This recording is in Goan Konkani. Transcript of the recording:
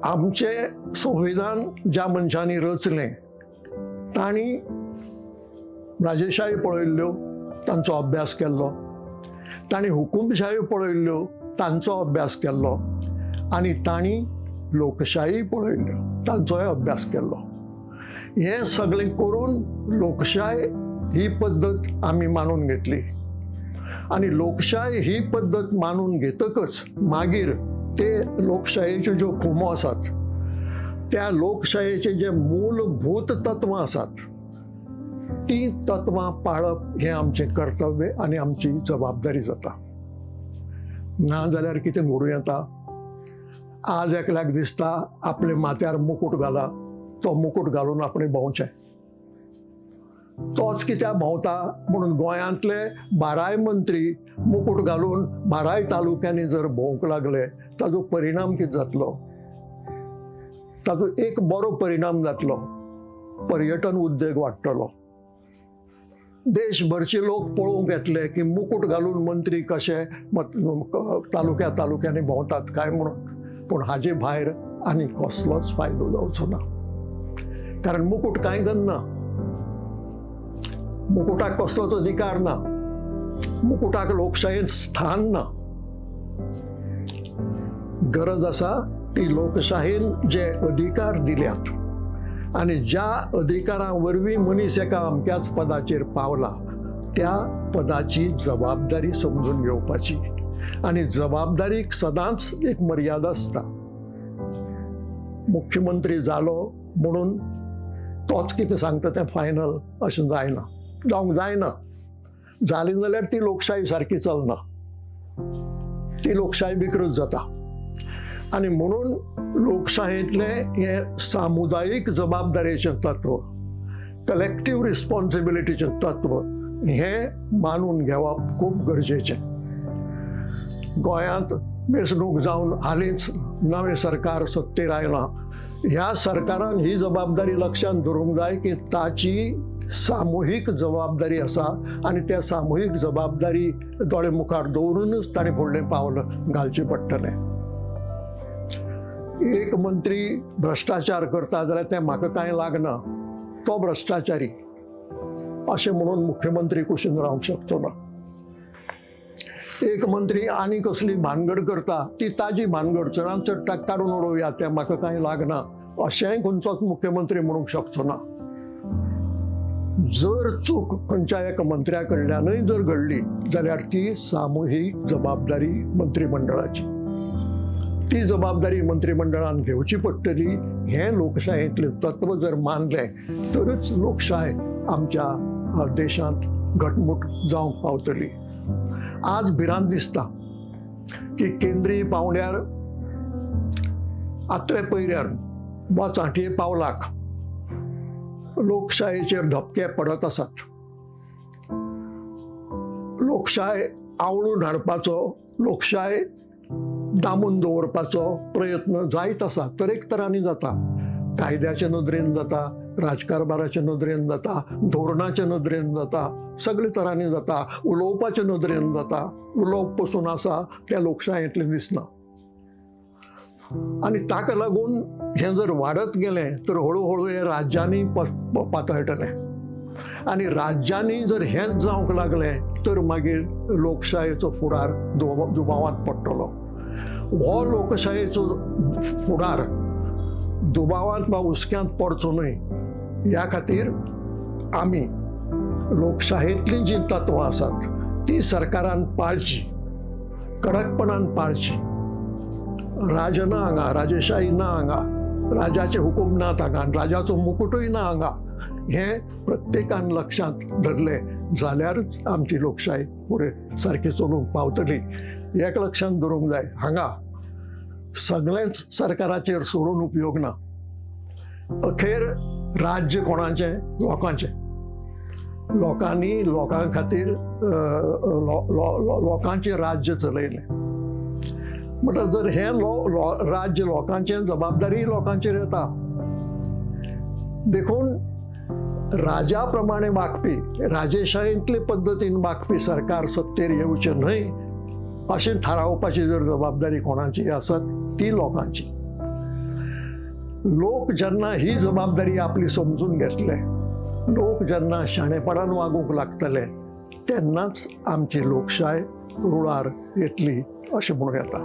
आमचें संविधान ज्या मनशांनी रचलें तांणी राजेशाही पळयल्ल्यो, तांचो अभ्यास केल्लो, तांणी हुकुमशाही पळयल्ल्यो, तांचो अभ्यास केल्लो, आनी तांणी लोकशाही पळयल्ल्यो, तांचोय अभ्यास केल्लो. हें सगळें करून लोकशाय ही पद्दत आमी मानून घेतली आनी लोकशाय ही पद्दत मानून घेतकच मागीर ते लोकशायेच्यो ज्यो खुमो आसात, त्या लोकशायेचे जे मूलभूत तत्वां आसात ती तत्वां पाळप हें आमचें कर्तव्य आनी आमची जबाबदारी जाता. ना जाल्यार कितें घडूं येता? आज एकल्याक दिसता आपले माथ्यार मुकूट घाला, तो मुकूट घालून आपणें भोंवचें. तोच कित्याक भोंवता म्हणून गोंयांतले 12 मंत्री मुकूट घालून 12 तालुक्यांनी जर भोंवंक लागले ताजो परिणाम कितें जातलो? ताजो एक बरो परिणाम जातलो, पर्यटन उद्देग वाडटलो. देशभरचे लोक पळोवंक येतले की मुकूट घालून मंत्री कशे तालुक्या तालुक्यांनी भोंवतात काय म्हणून. पूण हाजे भायर आनी कसलोच फायदो जावचो ना, कारण मुकूट कांय करना, मुकुटाक कसलोच अधिकार ना, मुकुटाक लोकशायेंत स्थान ना. गरज आसा ती लोकशायेन जे अधिकार दिल्यात आनी ज्या अधिकारां वरवीं मनीस एका अमक्याच पदाचेर पावला त्या पदाची जबाबदारी समजून घेवपाची. आनी जबाबदारीक सदांच एक मर्यादा आसता. मुख्यमंत्री जालो म्हणून तोच कितें सांगता तें फायनल अशें जायना, जावंक जायना. जाली जाल्यार ती लोकशाही सारकी चलना, ती लोकशाही विकृत जाता. आनी म्हणून लोकशायेंतलें हें सामुदायीक जबाबदारेचें तत्व, कलेक्टीव रिस्पॉन्सिबिलिटीचें तत्व हें मानून घेवप खूब गरजेचें. गोंयांत वेंचणूक जावन हालींच नवें सरकार सत्तेर आयलां. ह्या सरकारान ही जबाबदारी लक्षांत धरूंक जाय की ताची सामुहीक जबाबदारी आसा आनी त्या सामुहीक जबाबदारी दोळे मुखार दवरूनच ताणें फुडलें पावल घालचें पडटलें. एक मंत्री भ्रश्टाचार करता जाल्यार तें म्हाका कांय लागना, तो भ्रश्टाचारी अशें म्हणून मुख्यमंत्री कुशीन रावंक शकचो ना. एक मंत्री आनी कसली भानगड करता ती ताजी भानगड चडांत चड काडून उडोवया, तें म्हाका कांय लागना अशेंय खंयचोच मुख्यमंत्री म्हणूंक शकचो ना. जर चूक खंयच्या एका मंत्र्या कडल्यानूय जर घडली जाल्यार ती सामुहीक जबाबदारी मंत्रिमंडळाची, ती जबाबदारी मंत्रिमंडळान घेवची पडटली. हें लोकशायेंतलें तत्व जर मानलें तरच लोकशाय आमच्या देशांत घटमूट जावंक पावतली. आज भिरांत दिसता की केंद्रीय पावंड्यार आत्रे पयऱ्यार वा चांटये पावलाक लोकशायेचेर धपके पडत आसात. लोकशाय आवळून हाडपाचो, लोकशाय दामून दवरपाचो प्रयत्न जायत आसा, तरेकतरांनी जाता. कायद्याचे नदरेन जाता, राजकारभाराचे नदरेन जाता, धोरणाचे नदरेन जाता, सगळे तरांनी जाता, उलोवपाचे नदरेन जाता. उलोवप पसून आसा त्या लोकशायेंतलें दिसना. आनी ताका लागून हें जर वाडत गेलें तर हळू हळू हें राज्यांनी पातळटलें आनी राज्यांनी जर हेंच जावंक लागलें तर मागीर लोकशायेचो फुडार दुबावांत पडटलो. हो लोकशायेचो फुडार दुबावांत वा हुस्क्यांत पडचो न्हय ह्या खातीर आमी लोकशायेंतलीं जीं तत्वां आसात ती सरकारान पाळची, कडकपणान पाळची. राजा ना हांगा, राजेशाही ना हांगा, राजाचे हुकूम नात हांगा, राजाचो मुकुटूय ना हांगा, हें प्रत्येकान लक्षांत धरलें जाल्यारच आमची लोकशाय फुडें सारकी चलूंक पावतली. एक लक्षांत धरूंक जाय, हांगा सगळेंच सरकाराचेर सोडून उपयोग ना. अखेर राज्य कोणाचें? लोकांचें. लोकांनी लोकां खातीर लोकांचें राज्य चलयलें. म्हटल्यार जर हें राज्य लोकांचें, जबाबदारी लोकांचेर येता. देखून राजा प्रमाणे वागपी, राजेशाहींतले पद्दतीन वागपी सरकार सत्तेर येवचें न्हय अशें थारावपाची जर जबाबदारी कोणाची आसत ती लोकांची. लोक जेन्ना ही जबाबदारी आपली समजून घेतले, लोक जेन्ना शाणेपणान वागूंक लागतले तेन्नाच आमची लोकशाय रुळार येतली अशें म्हणूं येता.